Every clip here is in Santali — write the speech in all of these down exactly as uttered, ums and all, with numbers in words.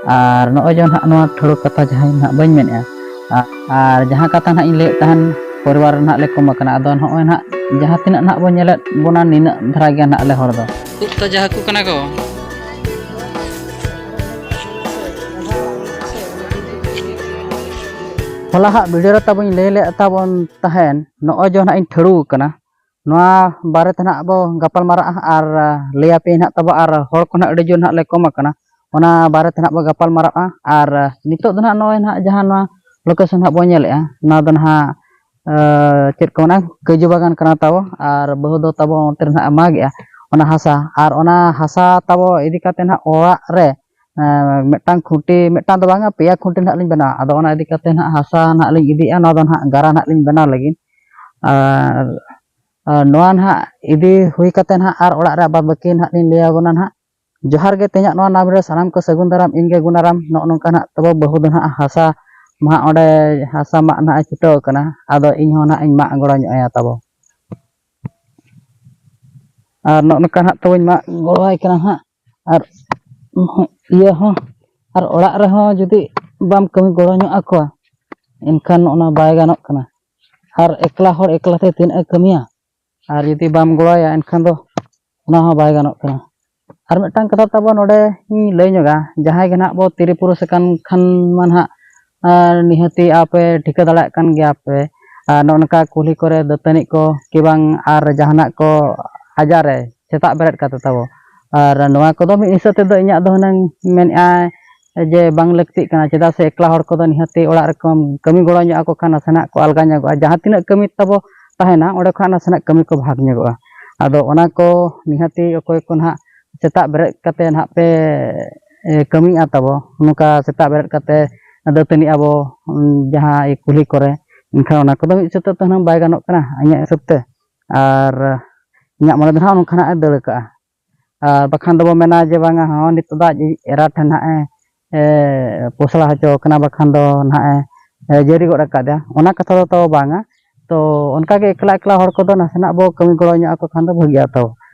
ᱟᱨ ᱱᱚᱜᱼᱚᱭ ᱡᱮ ᱱᱟᱦᱟᱜ ᱱᱚᱣᱟ ᱴᱷᱟᱹᱲᱩ ᱠᱟᱛᱷᱟ ᱡᱟᱦᱟᱸ ᱱᱟᱦᱟᱜ ᱵᱟᱹᱧ ᱢᱮᱱᱮᱫᱼᱟ, ᱟᱨ ᱡᱟᱦᱟᱸ ᱠᱟᱛᱷᱟ ᱱᱟᱦᱟᱜ ᱤᱧ ᱞᱟᱹᱭᱮᱫ ᱛᱟᱦᱮᱱ, ᱯᱚᱨᱤᱵᱟᱨ ᱨᱮ ᱱᱟᱦᱟᱜ ᱞᱮ ᱠᱚᱢ ᱟᱠᱟᱱᱟ᱾ ᱟᱫᱚ ᱱᱚᱜᱼᱚᱭ ᱱᱟᱦᱟᱜ ᱡᱟᱦᱟᱸ ᱛᱤᱱᱟᱹᱜ ᱱᱟᱦᱟᱜ ᱵᱚᱱ ᱧᱮᱞᱮᱫ ᱵᱚᱱᱟ, ᱱᱤᱱᱟᱹᱜ ᱫᱷᱟᱨᱟ ᱜᱮ ᱱᱟᱦᱟᱜ ᱟᱞᱮ ᱦᱚᱲ ᱫᱚ᱾ ᱩᱵ ᱛᱟᱡᱟ ᱦᱟᱹᱠᱩ ᱠᱟᱱᱟ ᱠᱚ᱾ ᱦᱚᱞᱟ ᱦᱟᱸᱜ ᱵᱷᱤᱰᱤᱭᱳ ᱨᱮ ᱛᱟᱵᱚᱧ ᱞᱟᱹᱭ ᱞᱮᱫ ᱛᱟᱵᱚᱱ ᱛᱟᱦᱮᱱ, ᱱᱚᱜᱼᱚᱭ ᱡᱮ ᱱᱟᱦᱟᱜ ᱤᱧ ᱴᱷᱟᱹᱲᱩ ᱟᱠᱟᱱᱟ, ᱱᱚᱣᱟ ᱵᱟᱨᱮ ᱛᱮ ᱱᱟᱦᱟᱜ ᱵᱚ ᱜᱟᱯᱟᱞ ᱢᱟᱨᱟᱜᱼᱟ ᱟᱨ ᱞᱟᱹᱭ ᱟᱯᱮ ᱱᱟᱦᱟᱜ ᱛᱟᱵᱚ, ᱟᱨ ᱦᱚᱲ ᱠᱚ ᱱᱟᱦᱟᱜ ᱟᱹᱰᱤ ᱡᱳᱨ ᱱᱟᱦᱟᱜ ᱞᱮ ᱠᱚᱢ ᱟᱠᱟᱱᱟ, ᱚᱱᱟ ᱵᱟᱨᱮ ᱛᱮ ᱱᱟᱦᱟᱜ ᱵᱚ ᱜᱟᱯᱟᱞ ᱢᱟᱨᱟᱜᱼᱟ᱾ ᱟᱨ ᱱᱤᱛᱚᱜ ᱫᱚ ᱱᱟᱦᱟᱜ ᱱᱚᱜᱼᱚᱭ ᱱᱟᱦᱟᱜ ᱡᱟᱦᱟᱸ ᱱᱚᱣᱟ ᱞᱳᱠᱮᱥᱚᱱ ᱱᱟᱦᱟᱜ ᱵᱚ ᱧᱮᱞᱮᱫᱼᱟ, ᱱᱚᱣᱟ ᱫᱚ ᱱᱟᱦᱟᱜ, ᱟᱸ, ᱪᱮᱫ ᱠᱚ ᱢᱮᱱᱟ, ᱠᱟᱹᱡᱩ ᱵᱟᱜᱟᱱ ᱠᱟᱱᱟ ᱛᱟᱵᱚ, ᱟᱨ ᱵᱟᱹᱦᱩ ᱫᱚ ᱛᱟᱵᱚ ᱚᱱᱛᱮ ᱨᱮ ᱱᱟᱦᱟᱜ ᱮ ᱢᱟᱜᱮᱜᱼᱟ ᱚᱱᱟ ᱦᱟᱥᱟ, ᱟᱨ ᱚᱱᱟ ᱦᱟᱥᱟ ᱛᱟᱵᱚ ᱤᱫᱤ ᱠᱟᱛᱮ ᱱᱟᱦᱟᱜ ᱚᱲᱟᱜ ᱨᱮ, ᱟᱸ, ᱢᱤᱫᱴᱟᱝ ᱠᱷᱩᱱᱴᱤ, ᱢᱤᱫᱴᱟᱝ ᱫᱚ ᱵᱟᱝᱟ, ᱯᱮᱭᱟ ᱠᱷᱩᱱᱴᱤ ᱱᱟᱦᱟᱜ ᱞᱤᱧ ᱵᱮᱱᱟᱣᱟ᱾ ᱟᱫᱚ ᱚᱱᱟ ᱤᱫᱤ ᱠᱟᱛᱮ ᱱᱟᱦᱟᱜ ᱦᱟᱥᱟ ᱱᱟᱦᱟᱜ ᱞᱤᱧ ᱤᱫᱤᱭᱮᱫᱼᱟ, ᱱᱚᱣᱟ ᱫᱚ ᱱᱟᱦᱟᱜ ᱜᱟᱨᱟ ᱱᱟᱦᱟᱜ ᱞᱤᱧ ᱵᱮᱱᱟᱣ ᱞᱟᱹᱜᱤᱫ᱾ ᱟᱨ, ᱟᱨ ᱱᱚᱣᱟ ᱱᱟᱦᱟᱜ ᱤᱫᱤ ᱦᱩᱭ ᱠᱟᱛᱮ ᱱᱟᱦᱟᱜ ᱟᱨ ᱚᱲᱟᱜ ᱨᱮᱭᱟᱜ ᱵᱟᱫ ᱵᱟᱹᱠᱤ ᱱᱟᱦᱟᱜ ᱞᱤᱧ ᱞᱟᱹᱭ ᱟᱵᱚᱱᱟ ᱱᱟᱦᱟᱜ᱾ ᱡᱚᱦᱟᱨ ᱜᱮ, ᱛᱮᱦᱮᱧᱟᱜ ᱱᱚᱣᱟ ᱱᱟᱢ ᱨᱮ ᱥᱟᱱᱟᱢ ᱠᱚ ᱥᱟᱹᱜᱩᱱ ᱫᱟᱨᱟᱢ, ᱤᱧ ᱜᱮ ᱜᱩᱱᱟᱨᱟᱢ᱾ ᱱᱚᱜᱼᱚ ᱱᱚᱝᱠᱟ ᱱᱟᱦᱟᱜ ᱛᱟᱵᱚ ᱵᱟᱹᱦᱩ ᱫᱚ ᱱᱟᱦᱟᱜ ᱦᱟᱥᱟ ᱢᱟᱦᱟᱜ ᱚᱸᱰᱮ ᱦᱟᱥᱟ ᱢᱟᱜ ᱱᱟᱦᱟᱜ ᱮ ᱪᱷᱩᱴᱟᱹᱣ ᱟᱠᱟᱱᱟ᱾ ᱟᱫᱚ ᱤᱧ ᱦᱚᱸ ᱱᱟᱦᱟᱜ ᱤᱧ ᱢᱟᱜ ᱜᱚᱲᱚ ᱧᱚᱜ ᱟᱭᱟ ᱛᱟᱵᱚ᱾ ᱟᱨ ᱱᱚᱜᱼᱚ ᱱᱚᱝᱠᱟ ᱱᱟᱦᱟᱜ ᱛᱟᱵᱚᱧ ᱢᱟᱜ ᱜᱚᱲᱚ ᱟᱭ ᱠᱟᱱᱟ ᱱᱟᱦᱟᱜ᱾ ᱟᱨ ᱤᱭᱟᱹ ᱦᱚᱸ, ᱟᱨ ᱚᱲᱟᱜ ᱨᱮᱦᱚᱸ ᱡᱩᱫᱤ ᱵᱟᱢ ᱠᱟᱹᱢᱤ ᱜᱚᱲᱚ ᱧᱚᱜ ᱟᱠᱚᱣᱟ, ᱮᱱᱠᱷᱟᱱ ᱚᱱᱟ ᱵᱟᱭ ᱜᱟᱱᱚᱜ ᱠᱟᱱᱟ᱾ ᱟᱨ ᱮᱠᱞᱟ ᱦᱚᱲ ᱮᱠᱞᱟ ᱛᱮ ᱛᱤᱱᱟᱹᱜ ᱮ ᱠᱟᱹᱢᱤᱭᱟ? ᱟᱨ ᱡᱩᱫᱤ ᱵᱟᱢ ᱜᱚᱲᱚᱣᱟᱭᱟ, ᱮᱱᱠᱷᱟᱱ ᱫᱚ ᱚᱱᱟ ᱦᱚᱸ ᱵᱟᱭ ᱜᱟᱱᱚᱜ ᱠᱟᱱᱟ᱾ ᱟᱨ ᱢᱤᱫᱴᱟᱝ ᱠᱟᱛᱷᱟ ᱛᱟᱵᱚ ᱱᱚᱰᱮ ᱤᱧ ᱞᱟᱹᱭ ᱧᱚᱜᱟ, ᱡᱟᱦᱟᱸᱭ ᱜᱮ ᱱᱟᱦᱟᱜ ᱵᱚ ᱛᱤᱨᱤ ᱯᱩᱨᱩᱥ ᱟᱠᱟᱱ ᱠᱷᱟᱱ ᱢᱟ ᱱᱟᱦᱟᱜ, ᱟᱨ ᱱᱤᱦᱟᱹᱛᱤ ᱟᱯᱮ ᱴᱷᱤᱠᱟᱹ ᱫᱟᱲᱮᱭᱟᱜ ᱠᱟᱱ ᱜᱮᱭᱟ ᱯᱮ, ᱟᱨ ᱱᱚᱜᱼᱚ ᱱᱚᱝᱠᱟ ᱠᱩᱞᱦᱤ ᱠᱚᱨᱮ ᱫᱟᱹᱛᱟᱹᱱᱤ ᱠᱚ ᱠᱤ ᱵᱟᱝ ᱟᱨ ᱡᱟᱦᱟᱱᱟᱜ ᱠᱚ ᱟᱡᱟᱨ ᱨᱮ ᱥᱮᱛᱟᱜ ᱵᱮᱨᱮᱫ ᱠᱟᱛᱮ ᱛᱟᱵᱚ᱾ ᱟᱨ ᱱᱚᱣᱟ ᱠᱚᱫᱚ ᱢᱤᱫ ᱦᱤᱥᱟᱹᱵ ᱛᱮᱫᱚ ᱤᱧᱟᱹᱜ ᱫᱚ ᱦᱩᱱᱟᱹᱝ ᱢᱮᱱᱮᱫᱼᱟ ᱡᱮ ᱵᱟᱝ ᱞᱟᱹᱠᱛᱤᱜ ᱠᱟᱱᱟ, ᱪᱮᱫᱟᱜ ᱥᱮ ᱮᱠᱞᱟ ᱦᱚᱲ ᱠᱚᱫᱚ ᱱᱤᱦᱟᱹᱛᱤ ᱚᱲᱟᱜ ᱨᱮᱠᱚ ᱠᱟᱹᱢᱤ ᱜᱚᱲᱚ ᱧᱚᱜ ᱟᱠᱚ ᱠᱷᱟᱱ ᱱᱟᱥᱮᱱᱟᱜ ᱠᱚ ᱟᱞᱜᱟ ᱧᱚᱜᱚᱜᱼᱟ, ᱡᱟᱦᱟᱸ ᱛᱤᱱᱟᱹᱜ ᱠᱟᱹᱢᱤ ᱛᱟᱵᱚ ᱛᱟᱦᱮᱱᱟ ᱚᱸᱰᱮ ᱠᱷᱚᱱᱟᱜ ᱱᱟᱥᱮᱱᱟᱜ ᱠᱟᱹᱢᱤ ᱠᱚ ᱵᱷᱟᱜᱽ ᱧᱚᱜᱚᱜᱼᱟ᱾ ᱟᱫᱚ ᱚᱱᱟ ᱠᱚ ᱱᱤᱦᱟᱹᱛᱤ ᱚᱠᱚᱭ ᱠᱚ ᱱᱟᱦᱟᱜ ᱥᱮᱛᱟᱜ ᱵᱮᱨᱮᱫ ᱠᱟᱛᱮ ᱱᱟᱦᱟᱜ ᱯᱮ, ᱮ, ᱠᱟᱹᱢᱤᱭᱮᱫᱼᱟ ᱛᱟᱵᱚ, ᱱᱚᱝᱠᱟ ᱥᱮᱛᱟᱜ ᱵᱮᱨᱮᱫ ᱠᱟᱛᱮ ᱫᱟᱹᱛᱟᱹᱱᱤᱜ ᱟᱵᱚ, ᱩᱢ, ᱡᱟᱦᱟᱸ ᱠᱩᱞᱦᱤ ᱠᱚᱨᱮ, ᱮᱱᱠᱷᱟᱱ ᱚᱱᱟ ᱠᱚᱫᱚ ᱢᱤᱫ ᱦᱤᱥᱟᱹᱵ ᱛᱮ ᱦᱩᱱᱟᱹᱝ ᱵᱟᱭ ᱜᱟᱱᱚᱜ ᱠᱟᱱᱟ ᱤᱧᱟᱹᱜ ᱦᱤᱥᱟᱹᱵ ᱛᱮ᱾ ᱟᱨ ᱤᱧᱟᱹᱜ ᱢᱚᱱᱮ ᱫᱚ ᱱᱟᱦᱟᱜ ᱱᱚᱝᱠᱟ ᱱᱟᱦᱟᱜ ᱮ ᱫᱟᱹᱲ ᱠᱟᱜᱼᱟ᱾ ᱟᱨ ᱵᱟᱠᱷᱟᱱ ᱫᱚᱵᱚ ᱢᱮᱱᱟ ᱡᱮ ᱵᱟᱝᱟ, ᱦᱚᱸ, ᱱᱤᱛᱚᱜ ᱫᱚ ᱟᱡ ᱮᱨᱟ ᱴᱷᱮᱱ ᱱᱟᱦᱟᱜ ᱮ, ᱮ, ᱯᱚᱥᱲᱟ ᱦᱚᱪᱚ ᱠᱟᱱᱟ, ᱵᱟᱠᱷᱟᱱ ᱫᱚ ᱱᱟᱦᱟᱜ ᱮ, ᱮ, ᱡᱟᱹᱨᱤ ᱜᱚᱫ ᱟᱠᱟᱫᱟ, ᱚᱱᱟ ᱠᱟᱛᱷᱟ ᱫᱚ ᱛᱟᱵᱚ ᱵᱟᱝᱟ᱾ ᱛᱚ ᱚᱱᱠᱟᱜᱮ ᱮᱠᱞᱟ ᱮᱠᱞᱟ ᱦᱚᱲ ᱠᱚᱫᱚ ᱱᱟᱥᱮᱱᱟᱜ ᱵᱚ ᱠᱟᱹᱢᱤ ᱜᱚᱲᱚ ᱧᱚᱜ ᱟᱠᱚ ᱠᱷᱟᱱ ᱫᱚ ᱵᱷᱟᱹᱜᱤᱜᱼᱟ᱾ ᱛᱚ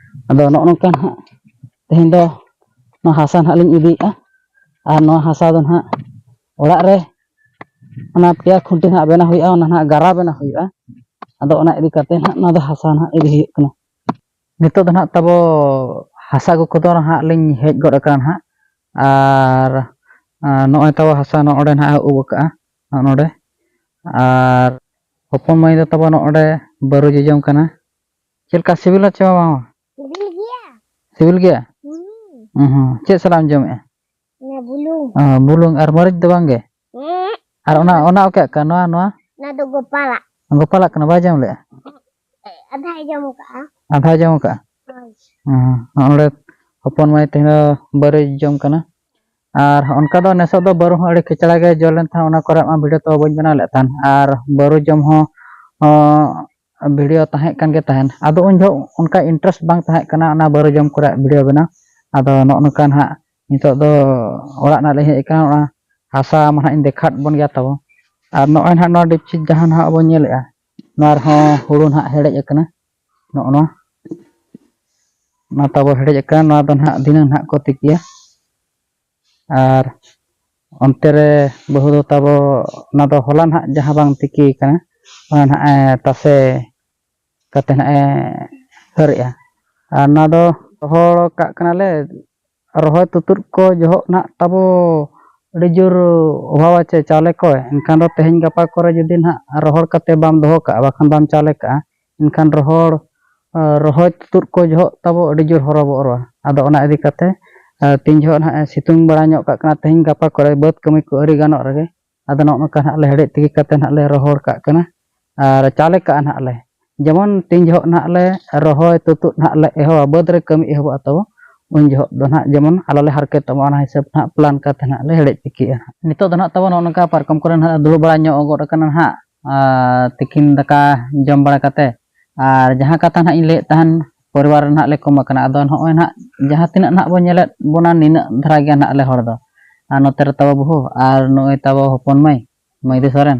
ᱟᱫᱚ ᱱᱚᱜᱼᱚ ᱱᱚᱝᱠᱟ ᱱᱟᱦᱟᱜ ᱛᱮᱦᱮᱧ ᱫᱚ ᱱᱚᱣᱟ ᱦᱟᱥᱟ ᱱᱟᱦᱟᱜ ᱞᱤᱧ ᱤᱫᱤᱭᱮᱫᱼᱟ᱾ ᱟᱨ ᱱᱚᱣᱟ ᱦᱟᱥᱟ ᱫᱚ ᱱᱟᱦᱟᱜ ᱚᱲᱟᱜ ᱨᱮ ᱚᱱᱟ ᱯᱮᱭᱟ ᱠᱷᱩᱱᱴᱤ ᱱᱟᱦᱟᱜ ᱵᱮᱱᱟᱣ ᱦᱩᱭᱩᱜᱼᱟ, ᱚᱱᱟ ᱱᱟᱦᱟᱜ ᱜᱟᱨᱟ ᱵᱮᱱᱟᱣ ᱦᱩᱭᱩᱜᱼᱟ᱾ ᱟᱫᱚ ᱚᱱᱟ ᱤᱫᱤ ᱠᱟᱛᱮ ᱱᱟᱦᱟᱜ ᱱᱚᱣᱟ ᱫᱚ ᱦᱟᱥᱟ ᱱᱟᱦᱟᱜ ᱤᱫᱤ ᱦᱩᱭᱩᱜ ᱠᱟᱱᱟ᱾ ᱱᱤᱛᱚᱜ ᱫᱚ ᱱᱟᱦᱟᱜ ᱛᱟᱵᱚ ᱦᱟᱥᱟ ᱟᱹᱜᱩ ᱠᱚᱫᱚ ᱱᱟᱦᱟᱜ ᱞᱤᱧ ᱦᱮᱡ ᱜᱚᱫ ᱟᱠᱟᱱᱟ ᱱᱟᱦᱟᱜ᱾ ᱟᱨ ᱟᱨ ᱱᱚᱜᱼᱚᱭ ᱛᱟᱵᱚ ᱦᱟᱥᱟ ᱱᱚᱜᱼᱚ ᱱᱚᱰᱮ ᱱᱟᱦᱟᱜ ᱮ ᱩᱵ ᱟᱠᱟᱜᱼᱟ, ᱱᱚᱜᱼᱚ ᱱᱚᱰᱮ᱾ ᱟᱨ ᱦᱚᱯᱚᱱ ᱢᱟᱹᱭ ᱫᱚ ᱛᱟᱵᱚ ᱱᱚᱜᱼᱚ ᱱᱚᱰᱮ ᱵᱟᱹᱨᱩ ᱡᱚᱡᱚᱢ ᱠᱟᱱᱟ᱾ ᱪᱮᱫ ᱞᱮᱠᱟ ᱥᱤᱵᱤᱞᱟ ᱪᱮ ᱵᱟᱝ? ᱥᱤᱵᱤᱞ ᱜᱮᱭᱟ᱾ ᱥᱤᱵᱤᱞ ᱜᱮᱭᱟ? ᱦᱩᱸ᱾ ᱦᱩᱸ ᱦᱩᱸ᱾ ᱪᱮᱫ ᱥᱟᱞᱟᱜ ᱮᱢ ᱡᱚᱢᱮᱜᱼᱟ? ᱚᱱᱟ ᱵᱩᱞᱩᱝ᱾ ᱚ, ᱵᱩᱞᱩᱝ ᱟᱨ ᱢᱟᱹᱨᱤᱪ ᱫᱚ ᱵᱟᱝ ᱜᱮ? ᱦᱮᱸ᱾ ᱟᱨ ᱚᱱᱟ, ᱚᱱᱟ ᱚᱠᱟ ᱠᱟᱱᱟ? ᱱᱚᱣᱟ, ᱱᱚᱣᱟ? ᱚᱱᱟ ᱫᱚ ᱜᱳᱯᱟᱞᱟᱜ᱾ ᱜᱳᱯᱟᱞᱟᱜ ᱠᱟᱱᱟ, ᱵᱟᱭ ᱡᱚᱢ ᱞᱮᱜᱼᱟ? ᱟᱫᱷᱟᱭ ᱡᱚᱢ ᱠᱟᱜᱼᱟ᱾ ᱟᱫᱷᱟᱭ ᱡᱚᱢ ᱠᱟᱜᱼᱟ? ᱦᱳᱭ᱾ ᱦᱮᱸ, ᱱᱚᱰᱮ ᱦᱚᱯᱚᱱ ᱢᱟᱹᱭ ᱛᱮᱦᱮᱧ ᱫᱚ ᱵᱟᱹᱨᱩᱭ ᱡᱚᱢ ᱠᱟᱱᱟ᱾ ᱟᱨ ᱚᱱᱠᱟ ᱫᱚ ᱱᱮᱥᱚᱜ ᱫᱚ ᱵᱟᱹᱨᱩ ᱦᱚᱸ ᱟᱹᱰᱤ ᱠᱷᱮᱪᱲᱟ ᱜᱮ ᱡᱚ ᱞᱮᱱ ᱛᱟᱦᱮᱸᱫ, ᱚᱱᱟ ᱠᱚᱨᱮ ᱢᱟ ᱵᱷᱤᱰᱤᱭᱳ ᱛᱚ ᱵᱟᱹᱧ ᱵᱮᱱᱟᱣ ᱞᱮᱫ ᱛᱟᱦᱮᱸᱫ᱾ ᱟᱨ ᱵᱟᱹᱨᱩ ᱡᱚᱢ ᱦᱚᱸ, ᱦᱚᱸ ᱵᱷᱤᱰᱤᱭᱳ ᱛᱟᱦᱮᱸ ᱠᱟᱱ ᱜᱮ ᱛᱟᱦᱮᱸᱫ᱾ ᱟᱫᱚ ᱩᱱ ᱡᱚᱦᱚᱜ ᱚᱱᱠᱟ ᱤᱱᱴᱟᱨᱮᱥᱴ ᱵᱟᱝ ᱛᱟᱦᱮᱸ ᱠᱟᱱᱟ ᱚᱱᱟ ᱵᱟᱹᱨᱩ ᱡᱚᱢ ᱠᱚᱨᱮ ᱵᱷᱤᱰᱤᱭᱳ ᱵᱮᱱᱟᱣ᱾ ᱟᱫᱚ ᱱᱚᱜᱼᱚ ᱱᱚᱝᱠᱟ ᱱᱟᱦᱟᱜ ᱱᱤᱛᱚᱜ ᱫᱚ ᱚᱲᱟᱜ ᱱᱟᱦᱟᱜ ᱞᱤᱧ ᱦᱮᱡ ᱟᱠᱟᱱᱟ, ᱚᱱᱟ ᱦᱟᱥᱟ ᱢᱟ ᱱᱟᱦᱟᱜ ᱤᱧ ᱫᱮᱠᱷᱟᱣᱟᱫ ᱵᱚᱱ ᱜᱮᱭᱟ ᱛᱟᱵᱚ᱾ ᱟᱨ ᱱᱚᱜᱼᱚᱭ ᱱᱟᱦᱟᱜ ᱱᱚᱣᱟ ᱰᱮᱠᱪᱤ ᱡᱟᱦᱟᱸ ᱱᱟᱦᱟᱜ ᱵᱚᱱ ᱧᱮᱞᱮᱫᱼᱟ, ᱱᱚᱣᱟ ᱨᱮᱦᱚᱸ ᱦᱩᱲᱩ ᱱᱟᱦᱟᱜ ᱦᱮᱰᱮᱡ ᱟᱠᱟᱱᱟ᱾ ᱱᱚᱜᱼᱚ ᱱᱚᱣᱟ, ᱱᱚᱣᱟ ᱛᱟᱵᱚ ᱦᱮᱰᱮᱡ ᱟᱠᱟᱱ, ᱱᱚᱣᱟ ᱫᱚ ᱱᱟᱦᱟᱜ ᱫᱷᱤᱱᱟᱹᱝ ᱱᱟᱦᱟᱜ ᱠᱚ ᱛᱤᱠᱤᱭᱟ᱾ ᱟᱨ ᱚᱱᱛᱮ ᱨᱮ ᱵᱟᱹᱦᱩ ᱫᱚ ᱛᱟᱵᱚ, ᱚᱱᱟ ᱫᱚ ᱦᱚᱞᱟ ᱱᱟᱦᱟᱜ ᱡᱟᱦᱟᱸ ᱵᱟᱝ ᱛᱤᱠᱤ ᱟᱠᱟᱱᱟ, ᱚᱱᱟ ᱱᱟᱦᱟᱜ ᱮ ᱛᱟᱥᱮ ᱠᱟᱛᱮ ᱱᱟᱦᱟᱜ ᱮ ᱦᱟᱹᱨᱮᱜᱼᱟ᱾ ᱟᱨ ᱚᱱᱟ ᱫᱚ ᱨᱚᱦᱚᱲ ᱠᱟᱜ ᱠᱟᱱᱟᱞᱮ᱾ ᱨᱚᱦᱚᱭ ᱛᱩᱛᱩᱫ ᱠᱚ ᱡᱚᱦᱚᱜ ᱱᱟᱦᱟᱜ ᱛᱟᱵᱚ ᱟᱹᱰᱤ ᱡᱳᱨ ᱚᱵᱷᱟᱵᱟ ᱪᱮ ᱪᱟᱣᱞᱮ ᱠᱚ, ᱮᱱᱠᱷᱟᱱ ᱫᱚ ᱛᱮᱦᱮᱧ ᱜᱟᱯᱟ ᱠᱚᱨᱮ ᱡᱩᱫᱤ ᱱᱟᱦᱟᱜ ᱨᱚᱦᱚᱲ ᱠᱟᱛᱮ ᱵᱟᱢ ᱫᱚᱦᱚ ᱠᱟᱜᱼᱟ, ᱵᱟᱠᱷᱟᱱ ᱵᱟᱢ ᱪᱟᱣᱞᱮ ᱠᱟᱜᱼᱟ, ᱮᱱᱠᱷᱟᱱ ᱨᱚᱦᱚᱲ, ᱨᱚᱦᱚᱭ ᱛᱩᱛᱩᱫ ᱠᱚ ᱡᱚᱦᱚᱜ ᱛᱟᱵᱚ ᱟᱹᱰᱤ ᱡᱳᱨ ᱦᱚᱨᱚᱵᱚᱨᱚᱜᱼᱟ᱾ ᱟᱫᱚ ᱚᱱᱟ ᱤᱫᱤ ᱠᱟᱛᱮ, ᱟᱨ ᱛᱤᱱ ᱡᱚᱦᱚᱜ ᱱᱟᱦᱟᱜ ᱮ ᱥᱤᱛᱩᱝ ᱵᱟᱲᱟ ᱧᱚᱜ ᱠᱟᱜ ᱠᱟᱱᱟ, ᱛᱮᱦᱮᱧ ᱜᱟᱯᱟ ᱠᱚᱨᱮ ᱵᱟᱹᱫᱽ ᱠᱟᱹᱢᱤ ᱠᱚ ᱟᱹᱣᱨᱤ ᱜᱟᱱᱚᱜ ᱨᱮᱜᱮ, ᱟᱫᱚ ᱱᱚᱜᱼᱚ ᱱᱚᱝᱠᱟ ᱱᱟᱦᱟᱜ ᱞᱮ ᱦᱮᱰᱮᱡ ᱛᱤᱠᱤ ᱠᱟᱛᱮ ᱱᱟᱦᱟᱜ ᱞᱮ ᱨᱚᱦᱚᱲ ᱠᱟᱜ ᱠᱟᱱᱟ ᱟᱨ ᱪᱟᱣᱞᱮ ᱠᱟᱜᱼᱟ ᱱᱟᱦᱟᱜ ᱞᱮ᱾ ᱡᱮᱢᱚᱱ ᱛᱤᱱ ᱡᱚᱦᱚᱜ ᱱᱟᱦᱟᱜ ᱞᱮ ᱨᱚᱦᱚᱭ ᱛᱩᱛᱩᱫ ᱱᱟᱦᱟᱜ ᱞᱮ ᱮᱦᱚᱵᱟ, ᱵᱟᱹᱫᱽ ᱨᱮ ᱠᱟᱹᱢᱤ ᱮᱦᱚᱵᱚᱜᱼᱟ ᱛᱟᱵᱚ, ᱩᱱ ᱡᱚᱦᱚᱜ ᱫᱚ ᱱᱟᱦᱟᱜ ᱡᱮᱢᱚᱱ ᱟᱞᱚ ᱞᱮ ᱦᱟᱨᱠᱮᱛᱚᱜ ᱢᱟ, ᱚᱱᱟ ᱦᱤᱥᱟᱹᱵ ᱱᱟᱦᱟᱜ ᱯᱞᱟᱱ ᱠᱟᱛᱮ ᱱᱟᱦᱟᱜ ᱞᱮ ᱦᱮᱰᱮᱡ ᱛᱤᱠᱤᱭᱟ᱾ ᱱᱤᱛᱚᱜ ᱫᱚ ᱱᱟᱦᱟᱜ ᱛᱟᱵᱚ ᱱᱚᱜᱼᱚ ᱱᱚᱝᱠᱟ ᱯᱟᱨᱠᱚᱢ ᱠᱚᱨᱮ ᱱᱟᱦᱟᱜ ᱫᱩᱲᱩᱵ ᱵᱟᱲᱟ ᱧᱚᱜ ᱜᱚᱫ ᱟᱠᱟᱱᱟ ᱱᱟᱦᱟᱜ, ᱟᱨ ᱛᱤᱠᱤᱱ ᱫᱟᱠᱟ ᱡᱚᱢ ᱵᱟᱲᱟ ᱠᱟᱛᱮ᱾ ᱟᱨ ᱡᱟᱦᱟᱸ ᱠᱟᱛᱷᱟ ᱱᱟᱦᱟᱜ ᱤᱧ ᱞᱟᱹᱭᱮᱫ ᱛᱟᱦᱮᱱ, ᱯᱚᱨᱤᱵᱟᱨ ᱨᱮ ᱱᱟᱦᱟᱜ ᱞᱮ ᱠᱚᱢ ᱟᱠᱟᱱᱟ᱾ ᱟᱫᱚ ᱱᱚᱜᱼᱚᱭ ᱱᱟᱦᱟᱜ ᱡᱟᱦᱟᱸ ᱛᱤᱱᱟᱹᱜ ᱱᱟᱦᱟᱜ ᱵᱚᱱ ᱧᱮᱞᱮᱫ ᱵᱚᱱᱟ, ᱱᱤᱱᱟᱹᱜ ᱫᱷᱟᱨᱟ ᱜᱮ ᱱᱟᱦᱟᱜ ᱞᱮ ᱦᱚᱲ ᱫᱚ᱾ ᱟᱨ ᱱᱚᱛᱮ ᱨᱮ ᱛᱟᱵᱚ ᱵᱟᱹᱦᱩ ᱟᱨ ᱱᱚᱜᱼᱚᱭ ᱛᱟᱵᱚ ᱦᱚᱯᱚᱱ ᱢᱟᱹᱭ, ᱢᱟᱹᱭᱫᱤ ᱥᱚᱨᱮᱱ,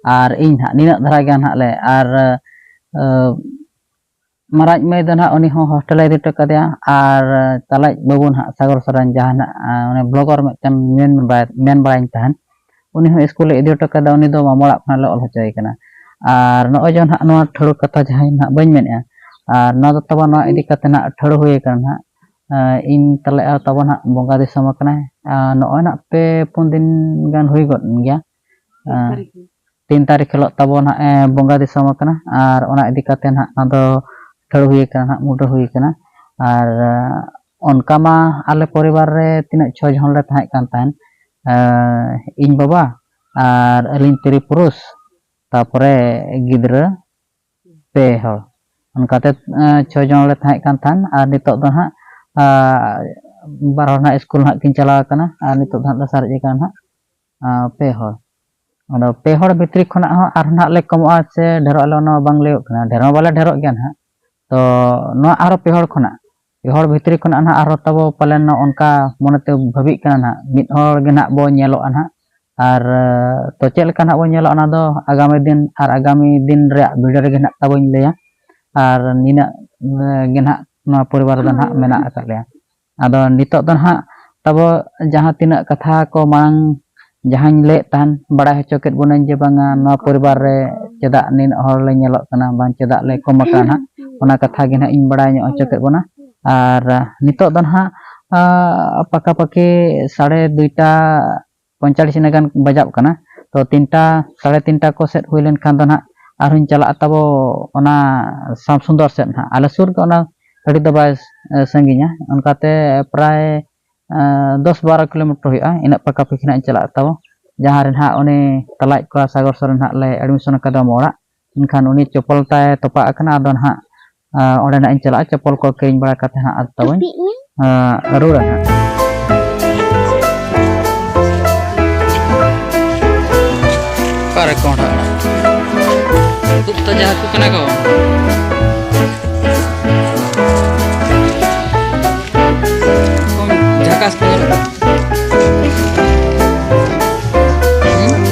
ᱟᱨ ᱤᱧ ᱱᱟᱦᱟᱜ ᱱᱤᱱᱟᱹᱜ ᱫᱷᱟᱨᱟ ᱜᱮ ᱱᱟᱦᱟᱜ ᱞᱮ᱾ ᱟᱨ, ᱟᱹ, ᱢᱟᱨᱟᱝ ᱢᱟᱹᱭ ᱫᱚ ᱱᱟᱦᱟᱜ ᱩᱱᱤ ᱦᱚᱸ ᱦᱳᱥᱴᱮᱞ ᱮ ᱤᱫᱤ ᱦᱚᱴᱚ ᱠᱟᱫᱮᱭᱟ, ᱟᱨ ᱛᱟᱞᱟᱭᱤᱡ ᱵᱟᱹᱵᱩ ᱱᱟᱦᱟᱜ ᱥᱟᱜᱚᱨ ᱥᱚᱨᱮᱱ, ᱡᱟᱦᱟᱸ ᱱᱟᱦᱟᱜ ᱩᱱᱤ ᱵᱞᱚᱜᱟᱨ ᱢᱤᱫᱴᱮᱱ ᱢᱮᱱ ᱵᱟᱲᱟᱭ ᱢᱮᱱ ᱵᱟᱲᱟᱭᱤᱧ ᱛᱟᱦᱮᱱ, ᱩᱱᱤ ᱦᱚᱸ ᱥᱠᱩᱞ ᱮ ᱤᱫᱤ ᱦᱚᱴᱚ ᱠᱟᱫᱟ, ᱩᱱᱤ ᱫᱚ ᱢᱟᱢᱚ ᱚᱲᱟᱜ ᱠᱷᱚᱱᱟᱜ ᱞᱮ ᱚᱞ ᱦᱚᱪᱚᱭᱮ ᱠᱟᱱᱟ᱾ ᱟᱨ ᱱᱚᱜᱼᱚᱭ ᱡᱮ ᱱᱟᱦᱟᱜ ᱱᱚᱣᱟ ᱴᱷᱟᱹᱲᱩ ᱠᱟᱛᱷᱟ ᱡᱟᱦᱟᱸᱭ ᱱᱟᱦᱟᱜ ᱵᱟᱹᱧ ᱢᱮᱱᱮᱫᱼᱟ, ᱟᱨ ᱱᱚᱣᱟ ᱫᱚ ᱛᱟᱵᱚ ᱱᱚᱣᱟ ᱤᱫᱤ ᱠᱟᱛᱮ ᱱᱟᱦᱟᱜ ᱴᱷᱟᱹᱲᱩ ᱦᱩᱭ ᱟᱠᱟᱱᱟ ᱱᱟᱦᱟᱜ, ᱤᱧ ᱛᱟᱞᱮ ᱟᱨ ᱛᱟᱵᱚ ᱱᱟᱦᱟᱜ ᱵᱚᱸᱜᱟ ᱫᱤᱥᱚᱢ ᱟᱠᱟᱱᱟᱭ᱾ ᱟᱨ ᱱᱚᱜᱼᱚᱭ ᱱᱟᱦᱟᱜ ᱯᱮ ᱯᱩᱱ ᱫᱤᱱ ᱜᱟᱱ ᱦᱩᱭ ᱜᱚᱫ ᱮᱱ ᱜᱮᱭᱟ᱾ ᱛᱤᱱ ᱛᱟᱹᱨᱤᱠᱷ ᱦᱤᱞᱳᱜ ᱛᱟᱵᱚ ᱱᱟᱦᱟᱜ ᱮ ᱵᱚᱸᱜᱟ ᱫᱤᱥᱚᱢ ᱟᱠᱟᱱᱟ, ᱟᱨ ᱚᱱᱟ ᱤᱫᱤ ᱠᱟᱛᱮ ᱱᱟᱦᱟᱜ ᱱᱚᱣᱟ ᱫᱚ ᱴᱷᱟᱹᱲᱩ ᱦᱩᱭ ᱟᱠᱟᱱᱟ ᱱᱟᱦᱟᱜ, ᱢᱩᱰᱟᱹ ᱦᱩᱭ ᱟᱠᱟᱱᱟ᱾ ᱟᱨ ᱚᱱᱠᱟ ᱢᱟ ᱟᱞᱮ ᱯᱚᱨᱤᱵᱟᱨ ᱨᱮ ᱛᱤᱱᱟᱹᱜ ᱪᱷᱚ ᱡᱚᱱ ᱞᱮ ᱛᱟᱦᱮᱸ ᱠᱟᱱ ᱛᱟᱦᱮᱸᱫ, ᱤᱧ ᱵᱟᱵᱟ ᱟᱨ ᱟᱹᱞᱤᱧ ᱛᱤᱨᱤ ᱯᱩᱨᱩᱥ, ᱛᱟᱯᱚᱨᱮ ᱜᱤᱫᱽᱨᱟᱹ ᱯᱮ ᱦᱚᱲ, ᱚᱱᱠᱟᱛᱮ ᱪᱷᱚ ᱡᱚᱱ ᱞᱮ ᱛᱟᱦᱮᱸ ᱠᱟᱱ ᱛᱟᱦᱮᱸᱫ᱾ ᱟᱨ ᱱᱤᱛᱚᱜ ᱫᱚ ᱱᱟᱦᱟᱜ ᱵᱟᱨ ᱦᱚᱲ ᱱᱟᱦᱟᱜ ᱥᱠᱩᱞ ᱱᱟᱦᱟᱜ ᱠᱤᱱ ᱪᱟᱞᱟᱣ ᱟᱠᱟᱱᱟ, ᱟᱨ ᱱᱤᱛᱚᱜ ᱫᱚ ᱱᱟᱦᱟᱜ ᱞᱮ ᱥᱟᱨᱮᱡ ᱟᱠᱟᱱᱟ ᱱᱟᱦᱟᱜ ᱯᱮ ᱦᱚᱲ᱾ ᱟᱫᱚ ᱯᱮ ᱦᱚᱲ ᱵᱷᱤᱛᱨᱤ ᱠᱷᱚᱱᱟᱜ ᱦᱚᱸ ᱟᱨᱦᱚᱸ ᱱᱟᱦᱟᱜ ᱞᱮ ᱠᱚᱢᱚᱜᱼᱟ ᱥᱮ ᱰᱷᱮᱨᱚᱜ ᱟᱞᱮ, ᱚᱱᱟ ᱢᱟ ᱵᱟᱝ ᱞᱟᱹᱭᱚᱜ ᱠᱟᱱᱟ᱾ ᱰᱷᱮᱨ ᱢᱟ ᱵᱟᱞᱮ ᱰᱷᱮᱨᱚᱜ ᱜᱮᱭᱟ ᱱᱟᱦᱟᱜ᱾ ᱛᱚ ᱱᱚᱣᱟ ᱟᱨᱦᱚᱸ ᱯᱮ ᱦᱚᱲ ᱠᱷᱚᱱᱟᱜ, ᱯᱮ ᱦᱚᱲ ᱵᱷᱤᱛᱨᱤ ᱠᱷᱚᱱᱟᱜ ᱱᱟᱦᱟᱜ ᱟᱨᱦᱚᱸ ᱛᱟᱵᱚ ᱯᱟᱞᱮᱱ ᱱᱚᱜᱼᱚ ᱱᱚᱝᱠᱟ ᱢᱚᱱᱮᱛᱮ ᱵᱷᱟᱹᱵᱤᱜ ᱠᱟᱱᱟ ᱱᱟᱦᱟᱜ, ᱢᱤᱫ ᱦᱚᱲ ᱜᱮ ᱱᱟᱦᱟᱜ ᱵᱚ ᱧᱮᱞᱚᱜᱼᱟ ᱱᱟᱦᱟᱜ᱾ ᱟᱨ ᱛᱚ ᱪᱮᱫ ᱞᱮᱠᱟ ᱱᱟᱦᱟᱜ ᱵᱚ ᱧᱮᱞᱚᱜᱼᱟ, ᱚᱱᱟ ᱫᱚ ᱟᱜᱟᱢᱤ ᱫᱤᱱ ᱟᱨ ᱟᱜᱟᱢᱤ ᱫᱤᱱ ᱨᱮᱭᱟᱜ ᱵᱷᱤᱰᱤᱭᱳ ᱨᱮᱜᱮ ᱱᱟᱦᱟᱜ ᱛᱟᱵᱚᱧ ᱞᱟᱹᱭᱟ᱾ ᱟᱨ ᱱᱤᱱᱟᱹᱜ ᱜᱮ ᱱᱟᱦᱟᱜ ᱱᱚᱣᱟ ᱯᱚᱨᱤᱵᱟᱨ ᱨᱮᱫᱚ ᱱᱟᱦᱟᱜ ᱢᱮᱱᱟᱜ ᱟᱠᱟᱫ ᱞᱮᱭᱟ᱾ ᱟᱫᱚ ᱱᱤᱛᱚᱜ ᱫᱚ ᱱᱟᱦᱟᱜ ᱛᱟᱵᱚ ᱡᱟᱦᱟᱸ ᱛᱤᱱᱟᱹᱜ ᱠᱟᱛᱷᱟ ᱠᱚ ᱢᱟᱲᱟᱝ ᱡᱟᱦᱟᱸᱧ ᱞᱟᱹᱭᱮᱫ ᱛᱟᱦᱮᱱ, ᱵᱟᱲᱟᱭ ᱦᱚᱪᱚ ᱠᱮᱫ ᱵᱚᱱᱟᱹᱧ ᱡᱮ ᱵᱟᱝᱟ ᱱᱚᱣᱟ ᱯᱚᱨᱤᱵᱟᱨ ᱨᱮ ᱪᱮᱫᱟᱜ ᱱᱤᱱᱟᱹᱜ ᱦᱚᱲ ᱞᱮ ᱧᱮᱞᱚᱜ ᱠᱟᱱᱟ, ᱵᱟᱝ ᱪᱮᱫᱟᱜ ᱞᱮ ᱠᱚᱢ ᱟᱠᱟᱱᱟ ᱱᱟᱦᱟᱜ, ᱚᱱᱟ ᱠᱟᱛᱷᱟ ᱜᱮ ᱱᱟᱦᱟᱜ ᱤᱧ ᱵᱟᱲᱟᱭ ᱧᱚᱜ ᱦᱚᱪᱚ ᱠᱮᱫ ᱵᱚᱱᱟ᱾ ᱟᱨ ᱱᱤᱛᱚᱜ ᱫᱚ ᱱᱟᱦᱟᱜ ᱯᱟᱠᱟᱯᱟᱠᱤ ᱥᱟᱲᱮ ᱫᱩᱭᱴᱟ ᱯᱚᱸᱭᱛᱟᱞᱤᱥ ᱤᱱᱟᱹ ᱜᱟᱱ ᱵᱟᱡᱟᱜ ᱠᱟᱱᱟ᱾ ᱛᱚ ᱛᱤᱱᱴᱟ, ᱥᱟᱲᱮ ᱛᱤᱱᱴᱟ ᱠᱚ ᱥᱮᱫ ᱦᱩᱭ ᱞᱮᱱᱠᱷᱟᱱ ᱫᱚ ᱱᱟᱦᱟᱜ ᱟᱨᱦᱚᱸᱧ ᱪᱟᱞᱟᱜᱼᱟ ᱛᱟᱵᱚ ᱚᱱᱟ ᱥᱟᱢ ᱥᱩᱱᱫᱚᱨ ᱥᱮᱫ ᱱᱟᱦᱟᱜ᱾ ᱟᱞᱮ ᱥᱩᱨ ᱜᱮ, ᱚᱱᱟ ᱟᱹᱰᱤ ᱫᱚ ᱵᱟᱭ ᱥᱟᱺᱜᱤᱧᱟ, ᱚᱱᱠᱟᱛᱮ ᱯᱨᱟᱭ ᱫᱚᱥ ᱵᱟᱨᱚ ᱠᱤᱞᱳᱢᱤᱴᱟᱨ ᱦᱩᱭᱩᱜᱼᱟ᱾ ᱤᱱᱟᱹᱜ ᱯᱟᱠᱟᱯᱟᱠᱤ ᱱᱟᱦᱟᱜ ᱤᱧ ᱪᱟᱞᱟᱜᱼᱟ ᱛᱟᱵᱚ, ᱡᱟᱦᱟᱸ ᱨᱮ ᱱᱟᱦᱟᱜ ᱩᱱᱤ ᱛᱟᱞᱟᱭᱤᱡ ᱠᱚᱲᱟ ᱥᱟᱜᱚᱨ ᱥᱚᱨᱮᱱ ᱱᱟᱦᱟᱜ ᱞᱮ ᱮᱰᱢᱤᱥᱚᱱ ᱟᱠᱟᱫᱟ ᱢᱟᱢᱚ ᱚᱲᱟᱜ᱾ ᱮᱱᱠᱷᱟᱱ ᱩᱱᱤ ᱪᱚᱯᱚᱞ ᱛᱟᱭ ᱛᱚᱯᱟᱜ ᱟᱠᱟᱱᱟ, ᱟᱫᱚ ᱱᱟᱦᱟᱜ ᱚᱸᱰᱮ ᱱᱟᱦᱟᱜ ᱤᱧ ᱪᱟᱞᱟᱜᱼᱟ, ᱪᱚᱯᱚᱞ ᱠᱚ ᱠᱤᱨᱤᱧ ᱵᱟᱲᱟ ᱠᱟᱛᱮ ᱱᱟᱦᱟᱜ ᱟᱫᱚ ᱛᱟᱵᱚᱧ ᱨᱩᱣᱟᱹᱲᱟ ᱱᱟᱦᱟᱜ᱾ ᱚᱠᱟᱨᱮ ᱠᱚᱸᱰᱷᱟ ᱟᱲᱟᱜ? ᱩᱵ ᱛᱟᱡᱟ ᱦᱟᱹᱠᱩ ᱠᱟᱱᱟ ᱠᱚ᱾ ᱡᱷᱟᱠᱟᱥ ᱠᱚ ᱧᱮᱞᱚᱜ ᱠᱟᱱᱟ᱾ ᱦᱩᱸ?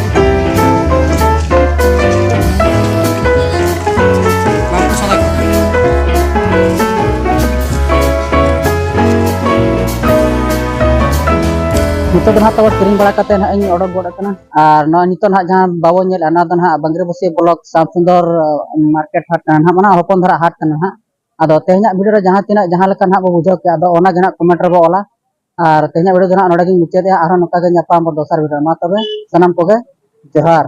ᱵᱟᱝ ᱠᱚ ᱥᱟᱫᱟ ᱠᱚ᱾ ᱱᱤᱛᱚᱜ ᱫᱚ ᱱᱟᱦᱟᱜ ᱛᱟᱵᱚ ᱠᱤᱨᱤᱧ ᱵᱟᱲᱟ ᱠᱟᱛᱮ ᱱᱟᱦᱟᱜ ᱤᱧ ᱚᱰᱚᱠ ᱜᱚᱫ ᱟᱠᱟᱱᱟ᱾ ᱟᱨ ᱱᱚᱜᱼᱚᱭ ᱱᱤᱛᱚᱜ ᱱᱟᱦᱟᱜ ᱡᱟᱦᱟᱸ ᱵᱟᱵᱚ ᱧᱮᱞᱮᱫᱼᱟ, ᱚᱱᱟ ᱫᱚ ᱱᱟᱦᱟᱜ ᱵᱟᱝᱜᱽᱨᱤᱯᱚᱥᱤ ᱵᱞᱚᱠ ᱥᱟᱢ ᱥᱩᱱᱫᱚᱨ ᱢᱟᱨᱠᱮᱴ ᱦᱟᱴ ᱠᱟᱱᱟ ᱱᱟᱦᱟᱜ, ᱚᱱᱟ ᱦᱚᱯᱚᱱ ᱫᱷᱟᱨᱟ ᱦᱟᱴ ᱠᱟᱱᱟ ᱱᱟᱦᱟᱜ᱾ ᱟᱫᱚ ᱛᱮᱦᱮᱧᱟᱜ ᱵᱷᱤᱰᱤᱭᱳ ᱨᱮ ᱡᱟᱦᱟᱸ ᱛᱤᱱᱟᱹᱜ ᱡᱟᱦᱟᱸ ᱞᱮᱠᱟ ᱱᱟᱦᱟᱜ ᱵᱚ ᱵᱩᱡᱷᱟᱹᱣ ᱠᱮᱜᱼᱟ, ᱟᱫᱚ ᱚᱱᱟ ᱜᱮ ᱱᱟᱦᱟᱜ ᱠᱚᱢᱮᱱᱴ ᱨᱮᱵᱚ ᱚᱞᱟ᱾ ᱟᱨ ᱛᱮᱦᱮᱧᱟᱜ ᱵᱷᱤᱰᱤᱭᱳ ᱫᱚ ᱱᱟᱦᱟᱜ ᱱᱚᱰᱮ ᱜᱤᱧ ᱢᱩᱪᱟᱹᱫᱮᱜᱼᱟ᱾ ᱟᱨᱦᱚᱸ ᱱᱚᱝᱠᱟ ᱜᱮ ᱧᱟᱯᱟᱢ ᱵᱚ ᱫᱚᱥᱟᱨ ᱵᱷᱤᱰᱤᱭᱳ ᱨᱮ᱾ ᱢᱟ ᱛᱚᱵᱮ ᱥᱟᱱᱟᱢ ᱠᱚᱜᱮ ᱡᱚᱦᱟᱨ᱾